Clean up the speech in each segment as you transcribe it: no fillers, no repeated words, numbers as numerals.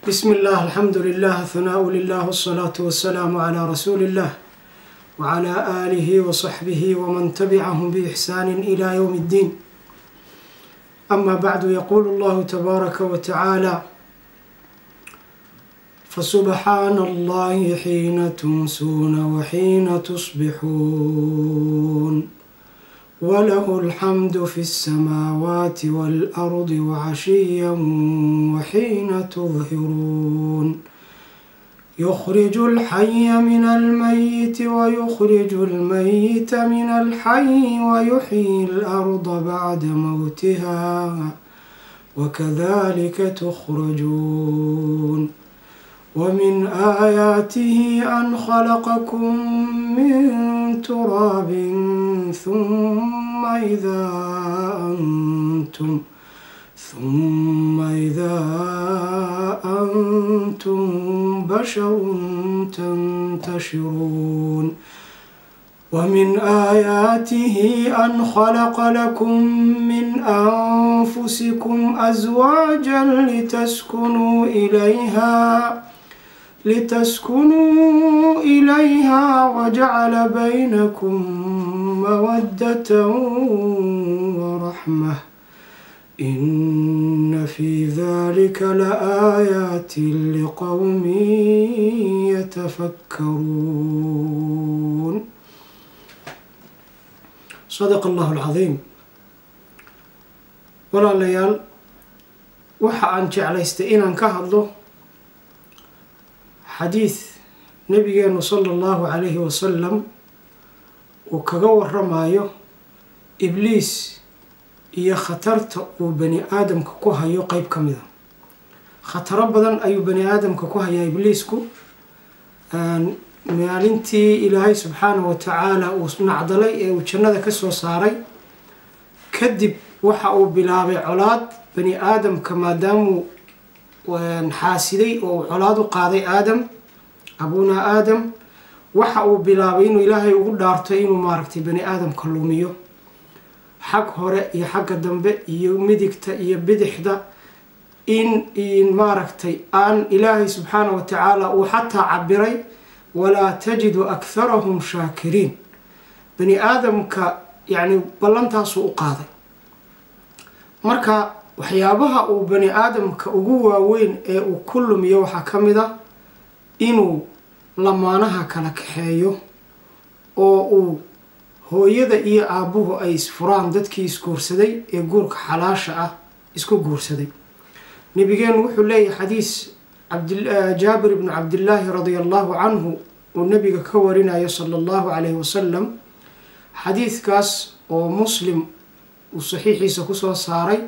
بسم الله، الحمد لله، الثناء لله، والصلاة والسلام على رسول الله وعلى آله وصحبه ومن تبعهم بإحسان إلى يوم الدين. أما بعد، يقول الله تبارك وتعالى: فسبحان الله حين تمسون وحين تصبحون، وله الحمد في السماوات والأرض وعشيا وحين تظهرون، يخرج الحي من الميت ويخرج الميت من الحي ويحيي الأرض بعد موتها وكذلك تخرجون. ومن آياته أن خلقكم من تراب ثم إذا أنتم بشر تنتشرون. ومن آياته أن خلق لكم من أنفسكم أزواجا لتسكنوا إليها وجعل بينكم مودة ورحمة، إن في ذلك لآيات لقوم يتفكرون. صدق الله العظيم. Walaalayaal, waxa aan jeclaystay inaan ka hadlo xadiis nabigeenu sala Allahu calayhi wasalam uu kaga waramayo Ibliis iyo khatarta uu bani aadamka ku hayo. Qeyb ka mid a khataro badan ayuu bani aadamka ku hayaa Ibliisku. Maalintii Ilaahay subxaanahu watacaala uu nacdalay ee uu jannada ka soo saaray kadib, waxa uu bilaabay colaad bani aadamka, maadaamuu xaasiday oo uu colaad u qaaday Aadam, abuunaa Aadam. Waxa uu bilaabay inuu Ilaahay ugu dhaarto inuu maaragtay bani aadamka lumiyo, xag hore iyo xagga dambe iyo midigta iyo bidixda, in maaragtay aan Ilaahay subxaana wa tacaala uu xataa cabiray "walaa tajidu aktharahum shaakiriin". Bani aadamka yacni ballantaasuu u qaaday. Marka waxyaabaha uu bani aadamka ugu waaweyn ee uu ku lumiyo waxaa ka mid a inuu lamaanaha kala kaxeeyo oo uu hooyada iyo aabbuhu ay isfuraan, dadkii isguursaday ee guurka xalaasha ah isku guursaday. Nabigeenu wuxuu leeyahay xadiis Jaabir ibnu Cabdillaahi radia Allahu canhu uu nabiga ka warinayo sala Allahu calayhi wasalam, xadiidkaas oo Muslim uu saxiixiisa kusoo saaray.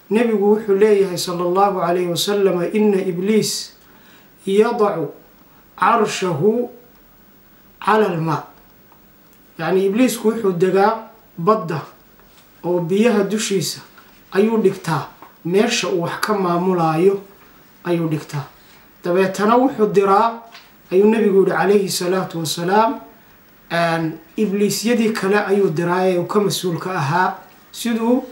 Nebigu wuxuu leeyahay sala Allahu calayhi wasalam: "Ina Ibliis yadacu carshahu cala almaa." Yacni Ibliisku wuxuu degaa badda oo biyaha dushiisa ayuu dhigtaa, meesha uu wax ka maamulaayo ayuu dhigtaa. Dabeetana wuxuu diraa, ayuu nebigu yihi calayhi salaatu wasalaam, ibliisyadii kale ayuu diraa ee uu ka mas-uulka ahaa, siduu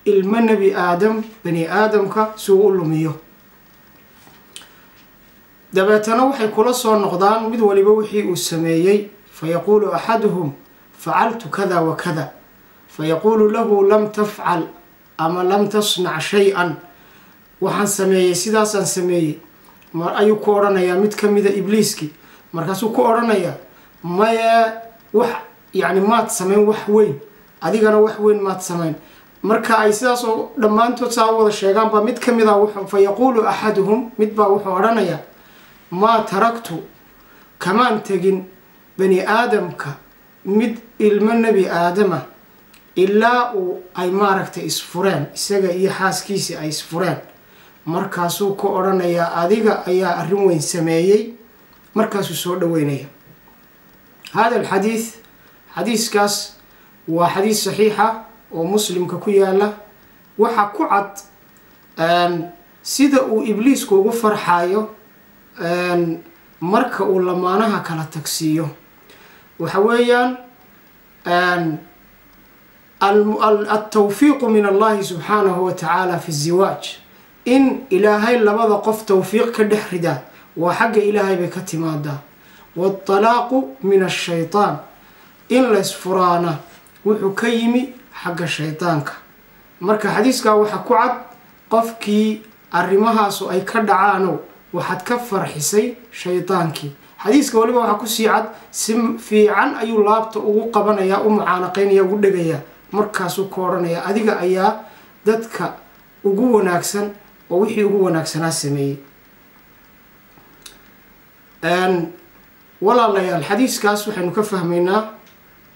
ilmo nebi Aadam, bani aadamka, si uu u lumiyo. Dabeetana waxay kula soo noqdaan mid waliba wixii uu sameeyey. "Fayaquulu axaduhum: facaltu kada wa kada. Fayaquulu lahu: lam tafcal ama lam tasnac shay-an. Waxaan sameeyey sidaasaan sameeyey, ayuu ku odhanayaa mid ka mida ibliiskii. Markaasuu ku odhanayaa: maya, wax yacni maad samayn wax weyn, adigana wax weyn maad samayn. Marka ay sidaas oo dhammaantood saa wada sheegaan baa mid ka mid a, fayaquulu axaduhum, mid baa wuxuu odhanayaa: maa taraktu, kamaan tegin bani aadamka mid ilmo nebi Aadama ilaa uu ay maaragtay isfureen, isaga iyo xaaskiisii ay isfureen. Markaasuu ku odhanayaa: adiga ayaa arrin weyn sameeyey. Markaasuu soo dhaweynaya. Hada alxadiid, xadiiskaas waa xadiis saxiixa oo Muslimka ku yaala. Waxaa ku cad sida uu Ibliisku ugu farxayo marka uu lamaanaha kala tagsiiyo. Waxa weeyaan Altawfiiqu min Allahi subxaanahu wa tacaala fi ziwaaj, in Ilaahay labada qof tawfiiq ka dhex ridaa, waa xagga Ilaahay bay ka timaadaa. Waatalaaqu min ashaytaan, in laysfuraana wuxuu ka yimi xagga shaydaanka. Marka xadiiskaa waxaa ku cad, qofkii arrimahaasu ay ka dhacaano, waxaad ka farxisay shaydaankii. Xadiiska waliba waxaa kusii cad, si fiican ayuu laabta ugu qabanayaa, u mucaanaqaynaya, ugu dhegayaa, markaasuu ku odhanaya: adiga ayaa dadka ugu wanaagsan oo wixii ugu wanaagsanaa sameeyey. Walaalayaal, xadiiskaas waxaynu ka fahmaynaa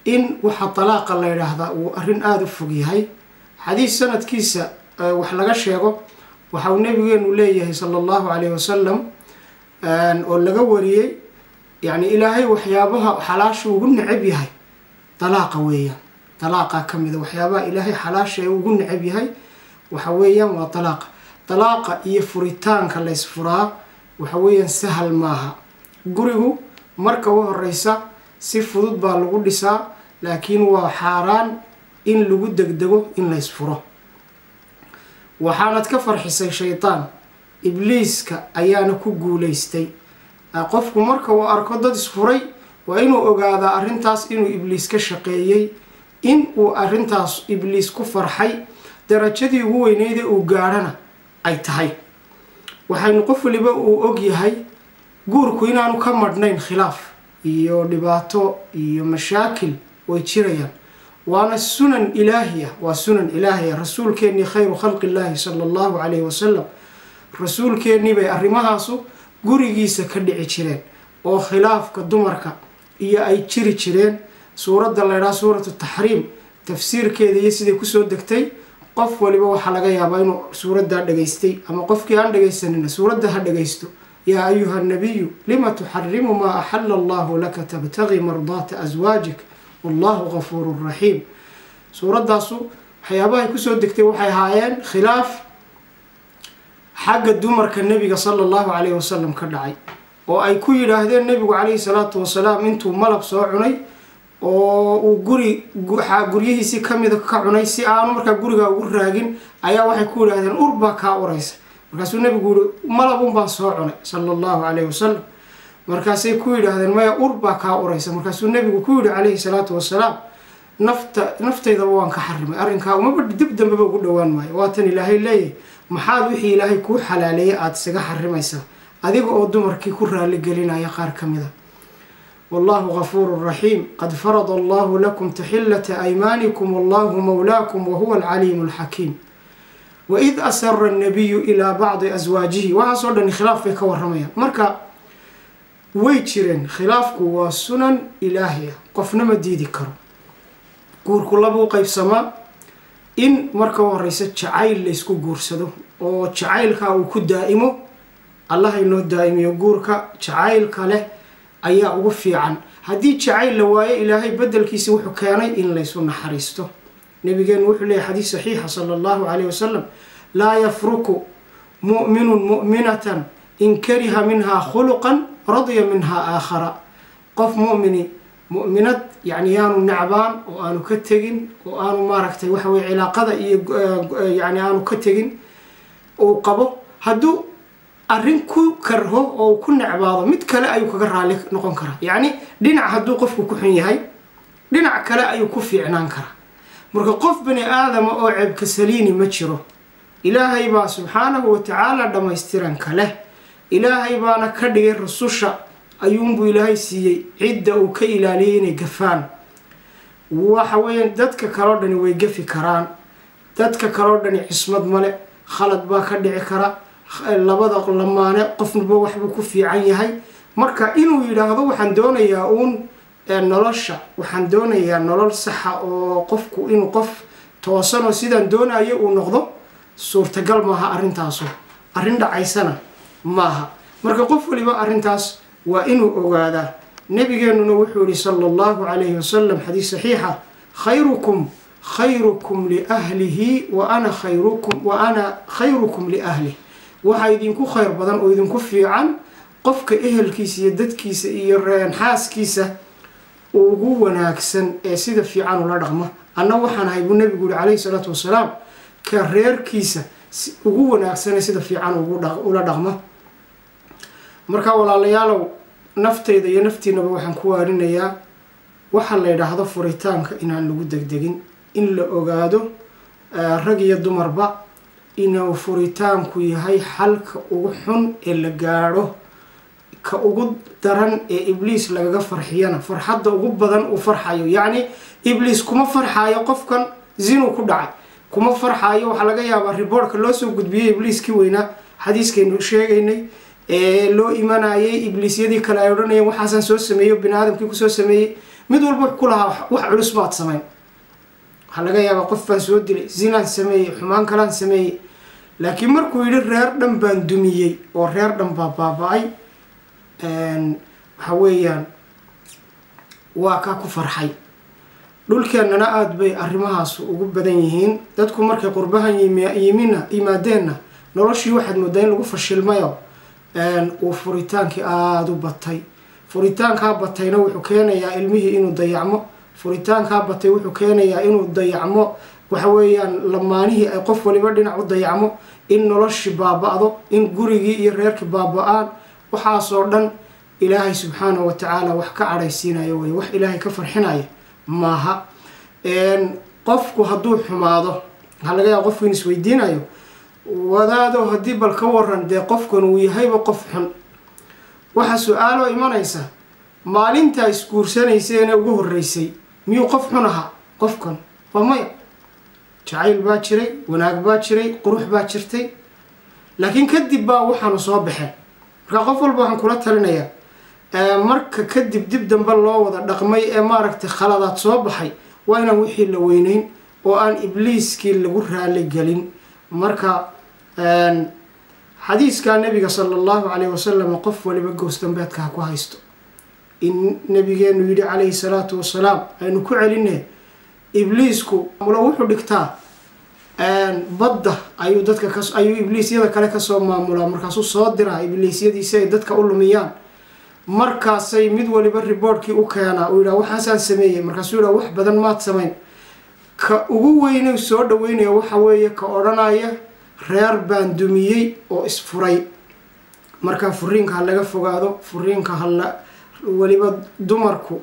in waxa talaaqa la yidhaahdaa uu arrin aada u fog yahay. Xadiis sanadkiisa wax laga sheego, waxa uu nabigeenu leeyahay sala Allahu calayhi wasalam, oo laga wariyey, yacni Ilaahay waxyaabaha xalaasha ugu necab yahay talaaqa weeyaan. Talaaqa ka mida waxyaabaha Ilaahay xalaasha ee ugu necab yahay waxa weeyaan waa talaaqa. Talaaqa iyo furitaanka laysfuraa waxa weeyaan sahal maaha. Gurigu marka u horeysa si fudud baa lagu dhisaa, laakiin waa xaaraan in lagu degdego in laysfuro. Waxaanad ka farxisay shaydaan, Ibliiska ayaana ku guulaystay. Qofku marka uu arko dad isfuray, waa inuu ogaadaa arrintaas inuu Ibliis ka shaqeeyey, in uu arrintaas Ibliis ku farxay, darajadii ugu weyneyda uu gaadhana ay tahay. Waxaynu qof waliba uu og yahay guurku inaanu ka madhnayn khilaaf iyo dhibaato iyo mashaakil, way jirayaan, waana sunan ilaahi ah, waa sunan ilaahi ah. Rasuulkeennii khayru khalqi illaahi sala Allahu calayhi wasalam, rasuulkeennii bay arrimahaasu gurigiisa ka dhici jireen, oo khilaafka dumarka iyo ay jiri jireen. Suuradda la ydhaha Suuratu Taxriim tafsiirkeeda iyo siday kusoo degtay, qof waliba waxaa laga yaabaa inuu suuraddaa dhegaystay, ama qofkii aan dhegaysanina suuradda ha dhegaysto: yaa ayuha nabiyu lima tuxarimu maa axala Allahu laka tabtagii mardaata aswaajik wallahu gafuurun raxiim. Suuraddaasu waxyaabahay kusoo degtay waxay ahaayeen khilaaf xagga dumarka nebiga sala Allahu calayhi wasalam ka dhacay, oo ay ku yidhaahdeen nebigu calayhi salaatu wasalaam intuu malab soo cunay oo uu guri guryihiisii kamida ka cunay, si aanu markaa gurigaa ugu raagin, ayaa waxay ku yidhahdeen: ur baa kaa uraysa. Markaasuu nebigu yihi: malabun baan soo cunay, sala Allahu calayhi wasalam. Markaasay ku yidhaahdeen: maya, ur baa kaa uraysa. Markaasuu nebigu ku yidhi calayhi salaatu wasalaam: nafta naftaydaba waan ka xarimay arrinkaa, umaba dib dambeba ugu dhowaan maayo. Waatan Ilaahay leeyahay: maxaad wixii Ilaahay kuu xalaaleeyay aada isaga xarimaysaa, adiga oo dumarkii ku raali gelinaya qaar ka mid a? Wallahu gafuuru raxiim. Qad farada Allahu lakum taxillata aymaanikum wallahu mawlaakum wahuwa alcaliimu alxakiim. Waid asara annabiyu ilaa bacdi aswaajihi. Waxaasoo dhan khilaaf bay ka warramayaan. Marka way jireen, khilaafku waa sunan ilaahi ah, qofna ma diidi karo. Guurku labuu qaybsamaa: in marka u horeysa jacayl laysku guursado oo jacaylkaa uu ku daa'imo. Allah inoo daa'imiyo guurka jacaylka leh ayaa ugu fiican. Haddii jacayl la waayo, Ilaahay bedelkiisi wuxuu keenay in laysu naxariisto. Nabigeenu wuxuu leeyahy xadiis saxiixa sala Allahu calayh wasalam: laa yafruku mu'minun mu'minatan in kariha minhaa khuluqan radiya minhaa aakhara. Qof mu'mini mu'minad yacni yaanu necbaan oo aanu ka tegin, oo aanu maaragtay waxa weye cilaaqada iyo yani aanu ka tegin uu qabo. Hadduu arrin ku karho oo uu ku necbaado, mid kale ayuu kaga raali noqon karaa. Yacni dhinac hadduu qofku ku xun yahay, dhinac kale ayuu ku fiicnaan karaa. Marka qof bani aadama oo ceebka saliini ma jiro. Ilaahay baa subxaanahu wa tacaala dhammaystiranka leh. Ilaahay baana ka dhigay rususha ayuunbuu Ilaahay siiyey cidda uu ka ilaaliyay inay gafaan. Waxa weeyaan dadka kaloo dhani way gafi karaan, dadka kaloo dhani cismad male, khalad baa ka dhici kara. Labada lamaane qofnaba waxbuu ku fiican yahay. Marka inuu yidhaahdo waxaan doonayaa uun nolosha, waxaan doonayaa nolol saxa, oo qofku inuu qof toosan oo sidaan doonayo uu noqdo, suurtagal maaha arrintaasu, arrin dhacaysana maaha. Marka qof waliba arrintaas waa inuu ogaadaa. Nabigeenuna wuxuu yihi sala Allahu calayhi wasalam xadiis saxiixa: khayrukum khayrukum liahlihi wa ana khayrukum wa ana khayrukum liahlih. Waxaa idinku khayr badan oo idinku fiican qofka ehelkiisa iyo dadkiisa iyo xaaskiisa ugu wanaagsan ee sida fiican ula dhaqma. Anna waxaan ahay buu nabigu yiri calayhi salaatu wasalaam ka reerkiisa ugu wanaagsan ee sida fiican ula dhaqma. Marka walaalayaalow, naftayda iyo naftiinaba waxaan ku waarinayaa waxa la yidhaahdo furitaanka inaan lagu degdegin, in la ogaado rag iyo dumarba inuu furitaanku yahay xalka ugu xun ee la gaadho, ka ugu daran ee ibliis lagaga farxiyana, farxadda ugu badan uu farxayo. Yacni ibliis kuma farxayo qofkan zinuu ku dhacay, kuma farxayo. Waxaa laga yaabaa riboortka loo soo gudbiyey ibliiskii weynaa, xadiiskaynu sheegaynay ee loo imanayay ibliisyadii kale ay odhanayeen waxaasaan soo sameeyo, bini aadamkii kusoo sameeyey, mid walba ku lahaa wax culus baad samayn. Waxaa laga yaabaa qof baan soo dilay, zinaan sameeyey, xumaan kalaan sameeyey, laakiin markuu yidhi reer dhan baan dumiyey oo reer dhan baa baaba-ay, waxa weeyaan waa kaa ku farxay. Dhulkeennana aada bay arrimahaas ugu badan yihiin. Dadku markay qurbahan yimina yimaadeenna noloshii waxaad moodaa in lagu fashilmayo, uu furitaankii aada u batay. Furitaankaa batayna wuxuu keenayaa ilmihii inuu dayacmo, furitaankaa batay wuxuu keenayaa inuu dayacmo, waxa weeyaan lamaanihii ay qof waliba dhinac u dayacmo, in noloshii baaba-do, in gurigii iyo reerkii baaba-aan. Waxaasoo dhan Ilaahay subxaanahu watacaala wax ka cadhaysiinayo wey, wax Ilaahay ka farxinaya maaha. Qofku hadduu xumaado, waxaa laga yaaba qofku in isweydiinayo, wadaado haddii bal ka waran dee qofkan uu yahayba qof xun. Waxaa su-aaloo imanaysa, maalintaa isguursanayseene ugu horreysay miyuu qof xun ahaa qofkan? Waa maya. Jacayl baa jiray, wanaag baa jiray, qurux baa jirtay, laakiin kadib baa waxaanu soo baxeen. Marka qof walba waxaan kula talinayaa, marka kadib dib dambe loo wada dhaqmay ee maaragtay khaladaad soo baxay, waa inaan wixii la weyneyn oo aan ibliiskii lagu raali gelin. Marka xadiiskaa nabiga sala allahu calayhi wasalam qof waliba goosdambeedka ha ku haysto, in nabigeenu yidhi calayhi salaatu wasalaam, aynu ku celine, ibliisku wuxuu dhigtaa badda ayuu dadka ayuu ibliisyada kale kasoo maamulaa, markaasuu soo diraa ibliisyadiisi ay dadka u lumiyaan. Markaasay mid waliba riboortkii u keenaa, uu yidhaha waxaasaan sameeyey, markaasuu yidhaha wax badan maad samayn. Ka ugu weyne soo dhaweynaya waxa weeye ka odhanaya reer baan dumiyey oo isfuray. Marka furiinka ha laga fogaado, furiinka hala waliba dumarku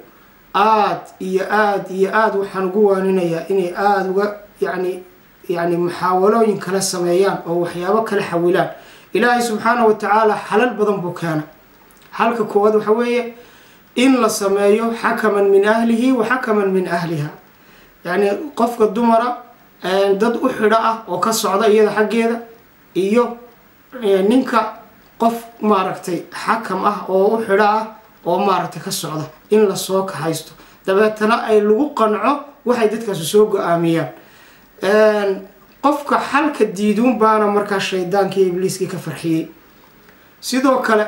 aad iyo aad iyo aada waxaan ugu waaninayaa inay aada uga yacni muxaawalooyin kala sameeyaan oo waxyaabo kala xawilaan. Ilaahay subxaana wa tacaala xalal badan buu keena. Xalka koowaad waxa weeye in la sameeyo xakaman min ahlihi wa xakaman min ahliha, yacni qofka dumara dad u xidho ah oo ka socda iyada xaggeeda, iyo ninka qof maaragtay xakam ah oo u xidho ah oo maaragtay ka socda, in lasoo kaxaysto, dabeetana ay lagu qanco waxay dadkaasi soo go-aamiyaan. Qofka xalka diiduun baana markaa shaydaankii ibliiskii ka farxiyey. Sidoo kale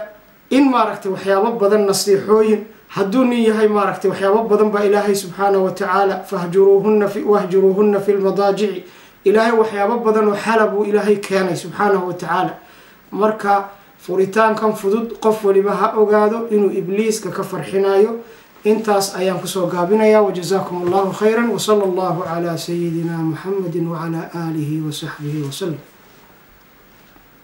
in maaragtay waxyaabo badan, nasiixooyin, hadduu nin yahay maaragtay waxyaabo badan baa Ilaahay subxaanahu watacaala fahjuruuhunna wahjuruuhunna fi lmadaajici, Ilaahay waxyaabo badan oo xala buu Ilaahay keenay subxaanahu watacaala. Marka furitaankan fudud qof waliba ha ogaado inuu ibliiska ka farxinayo. Intaas ayaan kusoo gaabinayaa. Wajazaakum allahu khayra, wasala allahu calaa sayidina Muxamedi wacalaa aalihi wasaxbihi wasalam.